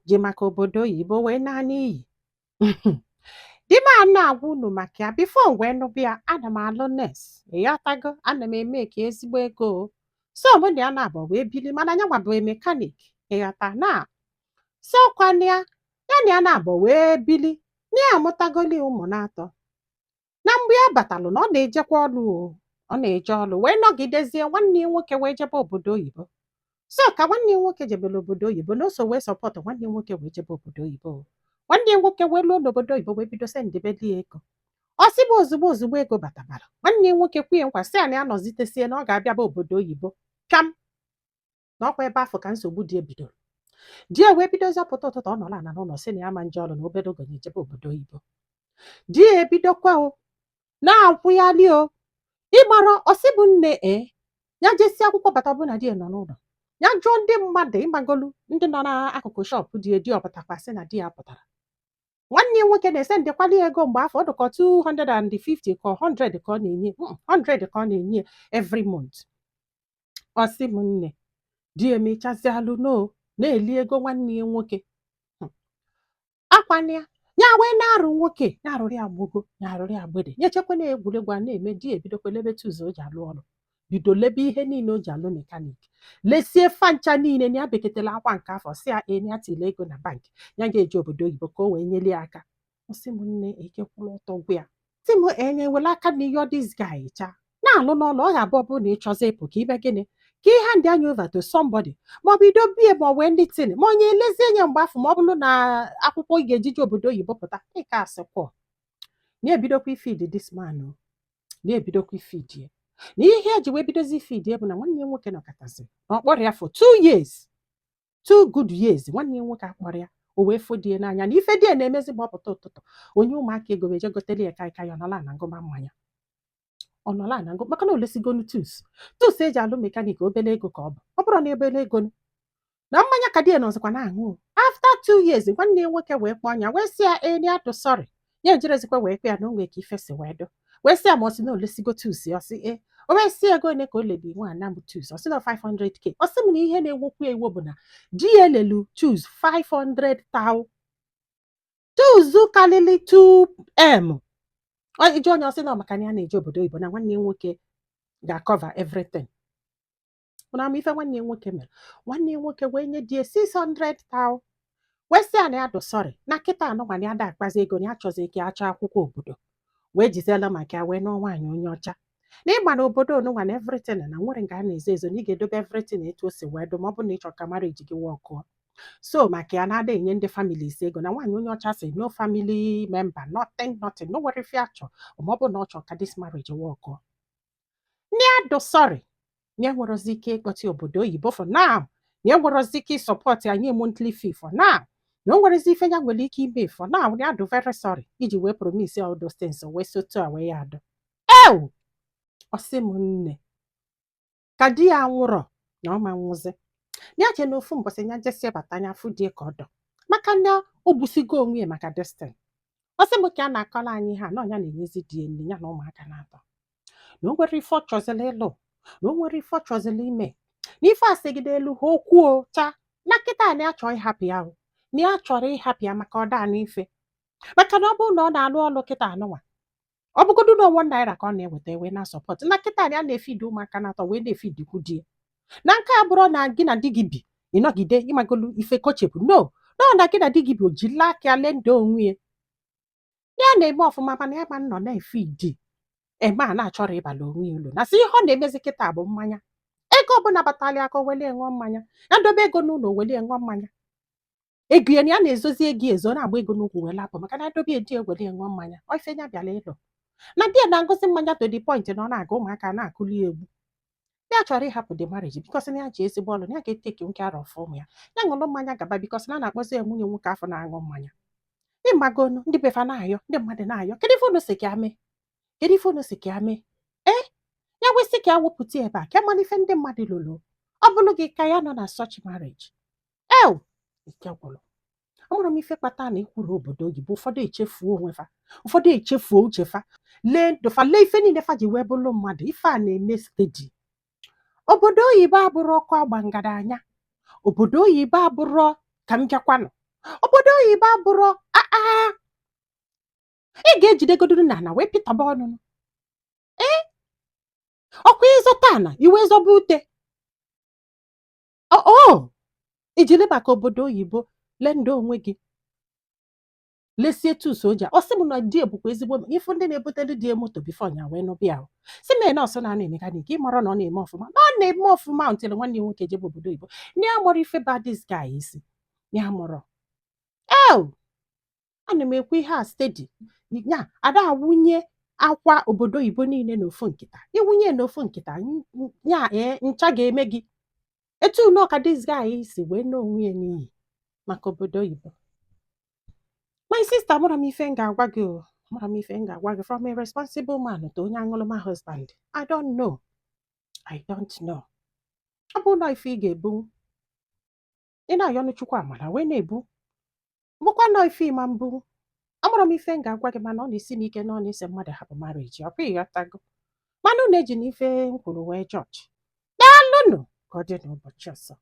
Ji maka obodo oyibo wee naa n'iyi. Di m a na-agwa unu maka ya before m wee nụbụ ya, ana m alụ nurse, ịghọtago? Ana m eme ka ezigbo ego o. So mụ na ya na-abụ wee bili, mana nyanwa bụ mechanic, ịghọta? Na so kwana ya, ya na ya na-abụ wee bili na ya amụtagoli ụmụ na-atọ. Na mgbe ya batalụ na ọ na-ejekwa ọlụ o, ọ na-eje ọlụ wee nọgidezie. Nwanne ya nwoke wee jebe obodo oyibo. So ka nwanne ya nwoke jebere obodo oyibo, na o so wee support nwanne ya nwoke wee jebe obodo oyibo o. Nwanne ya nwoke wee luo n'obodo oyibo, wee bido sendibeli ya ego. Ọ sị bụ ozugbo ozugbo ego batabara, nwanne ya nwoke kwuye nkwa sị ya na ya nọzitesie na ọ ga-abịaba obodo oyibo pịam, na ọkwa ebe afọ ka nsogbu dị ebidoro. Di ya wee bidozi ọpụta ụtụtụ, ọ nọrọ ala n'ụlọ, sị na ya ma nje ọrụ, na obere oge na-ejebe obodo oyibo. Di ya ebidokwa o na-akwụghalị o ịgbara. Ọsị bụ nne e ya jesi akwụkwọ bata, ọ bụ na di ya nọ n'ụlọ, ya jụọ ndị mmadụ, ịgbagolu ndị nọ n'akụkụ shop di ya, di ọpụtakwa, sị na di ya pụtara. Nwanne ya nwoke na-ese ndekwali ego mgbe afọ ọ dịka 250 ka 100 ka ọ na-enye, 100 ka ọ na-enye every month. Ọ sị m nne, di ya emechazialụ no na-eli ego nwanne ya nwoke. Akwana ya, ya wee na-arụ nwoke ya arụrụ ya gbogo, ya arụrụ ya gbede, ya echekwa na egwuregwu a na-eme. Di ya ebidokwa lebe tools o ji alụ ọrụ, bido lebe ihe niile o ji alụ mechanic, lesie fancha niile na ya beketela akwa nke afọ, si ya e na ya tile ego na bank, ya ga-eji obodo oyibo ka o wee nyeli ya aka. Ọ sị m nne, eke kwụrụ ọtọ gwụ ya. Sị m enye were aka na ihe this guy cha na-alụ n'ọlụ, ọ ga-abụ ọ bụrụ na ị chọzi ịpụ, ka ime gịnị? Ka ị hand anya over to somebody, maọbụ idobie, ma ọ wee ndị tin, ma onye elezie anya mgbe afọ, ma ọ bụrụ na akwụkwọ ị ga-ejiji obodo oyibo pụta. Ike asịkwọ na-ebidokwa ifeed this man o, na-ebidokwa ifeed ya. Na ihe eji wee bidozi ifeed ya bụ na nwanne ya nwoke nọkọtazi na ọ kpọrọ ya for 2 years, 2 good years. Nwanne ya nwoke akpọrọ ya, o wee fodie n'anya na ife die na-emezi ma ọ pụta ụtụtụ, onye ụmụaka ego wee je gotele ya kaikai, ọ nọla na ngụma mmanya, ọ nọla na ngụ, maka na olesigonu tools, tools eji alụ mechanic. Obele ego ka ọ bụ, ọ bụrụ na obele ego na mmanya ka di ya nọzikwa na-aṅụ o. After 2 years, nwanne ya nwoke wee kpọọ ya, wee sị ya ee, ya dụ sorry, ya ejerezikwa wee kpe ya na o nwee ka ife si wee dụ, wee sị ya ma ọ sị na olesigo tools ya. Ọ sị ee. O wee sị ego ole ka o lebi nwa na bụ tools? Ọ sị na 500K. Ọ sị m na ihe na-ewokwu ewo bụ na di ya elelu tools 500 thou, tools karịrị 2M. Ije onye, ọ sị na ọ maka na ya na-eje obodo oyibo, na nwanne ya nwoke ga-cover everything. Ụna ama ife nwanne ya nwoke mere? Nwanne ya nwoke wee nye di ya 600 thou, wee sị ya na ya dụ sorry, na kịta anụnwa na ya da akpazi ego, na ya chọzi ka ya chọọ akwụkwọ obodo, wee jiziela maka ya wee nụọ nwaanyị onye ọcha, na ịgba na obodo onụnwa na everything na nwere nke a na-ezo ezo, na ị ga-edobe everything etu o si wee dụ, ma ọ bụ na ịchọ ka marriage gị workụọ. So maka ya na-ada enye ndị families ego, na nwaanyị onye ọcha sị no family member, nothing, nothing, no nwere ife achọ, ma ọ bụ na ọ chọ ka this marriage workụọ. Ndị adụ sorry, na enwerozi ike ịkpọta obodo oyibo for now, na enwerozi ike ịsupport anyị monthly fee for now, na o nwerezi ife ya nwere ike ime for now, na adụ very sorry iji wee promise all those things, wee sotu a wee ya adụ ew. Ọ sị m nne, ka di ya nwụrọ na ọ ma nwụzi, ya je n'ofu mbọsị ya jesie bata, anya afụ die ka ọ dọ, maka na o gbusigo onwe ya maka destiny. Ọ sị m ka a na-akọrọ anyị ha na ọnya na-enyezi di ya nne ya na ụmụaka na-atọ, na o nwere ife ọ chọziri ịlụ, na o nwere ife ọ chọziri ime, na ife a sịgide elu ha okwu o cha na kịta, na ya chọọ ịhapụ ya o, na ya chọrọ ịhapụ ya maka ọ daa n'ife, maka na ọ bụrụ na ọ na-alụ ọlụ kịta anụnwa, ọ bụgodu na ọnwa naira ka ọ na-eweta wee na support, na kịta ya na-efeed ụmụaka na-atọ, wee na-efeedikwu di ya. Na nke a bụrụ na gị na di gị bi, ịnọgide ịmagolu ife kochepụ no no, na gị na di gị bi, o jila aka ya lee onwe ya, ya na-eme ọfụma, mana ya ma nọ na-efeed eme a na-achọrọ ịbala onwe ya ulu. Na sị ihe ọ na-emezi kịta bụ mmanya. Ego ọbụla batala aka, o welie ṅụọ mmanya. Ya dobe ego n'ụlọ, o welie ṅụọ mmanya. Ego ya na ya na-ezozi ego ezo, na-agba ego n'ukwu wee lapụ, maka na edobe edi ewere ṅụọ mmanya. Ọ ife ya bịara ịlụ na di ya na-ngosi mmanya to the point na ọ na-aga, ụmụaka na-akụli egwu. Ya chọrọ ịhapụ the marriage because na ya ji ezigbo ọrụ, na ya ga-etake care of ụmụ ya. Ya ṅụrụ mmanya gaba, because na a na-akpọzi ya nwunye nwoke afọ na-aṅụ mmanya. Ịmagonu ndị befa na-ayọ, ndị mmadụ na-ayọ, kedu ife unu si ka ya mee? Kedu ife unu si ka ya mee? Ee, ya wesị ka ya wepụta ebe a ka mara ife ndị mmadụ lụrụ. Ọ bụrụ gị ka ya nọ na such marriage ew, ike gwụrụ. Amụrụ m ife kpata na ikwuru obodo oyibo, ụfọdụ echefuo onwe fa, ụfọdụ echefuo uche fa, lee ndụ fa, lee ife niile fa ji wee bụrụ mmadụ. Ife a na-eme steady. Obodo oyibo abụrụ ọkụ agba ngadanya. Obodo oyibo abụrụ ka m bịakwanụ. Obodo oyibo abụrọ aa. Ị ga-ejidegoduru na ana wee pịtọba ọnụnụ. Ee, ọkwa ịzọta ana iwe zọba ute o ijili maka obodo oyibo. Lee ndụ onwe gị, lesie tusu oji. Ọ sị m na di bụkwa ezigbo ifu ndị na-ebutelu di moto before nya wee nụbịa ahụ. Si mee nọọsụ na-ana mechanic, ịmara na ọ na-eme ọfụma, na ọ na-eme ọfụma until nwanne ya nwoke jebe obodo oyibo. Ndị a mụrụ ife ba this guy isi ya mụrụ eo. Ana m ekwu ihe a steady ya, ada awụnye akwa obodo oyibo niile n'ofu nkịta. Iwunye n'ofu nkịta ya, ee, ncha ga-eme gị etu nnọọ ka this guy si wee na onwe ya n'iyi maka obodo oyibo. My sister, mụrụ m ife m ga-agwa gị o, mụrụ m ife m ga-agwa gị. From a responsible man to onye aṅụrụma husband, I don't know, I don't know. Ọ bụ na ife ị ga-ebu, ị na-ayọnụ Chukwu amara wee na-ebu, bụkwa nọọ ife ịma mbụ. Amụrụ m ife m ga-agwa gị, mana ọ na-esi m ike na ọ na-ese mmadụ hapụ marriage. Ọ kwa ịghọtago? Mana unu eji na ife m kwuru wee jọji. Daalụnụ, ka ọ dị n'ụbọchị ọzọ.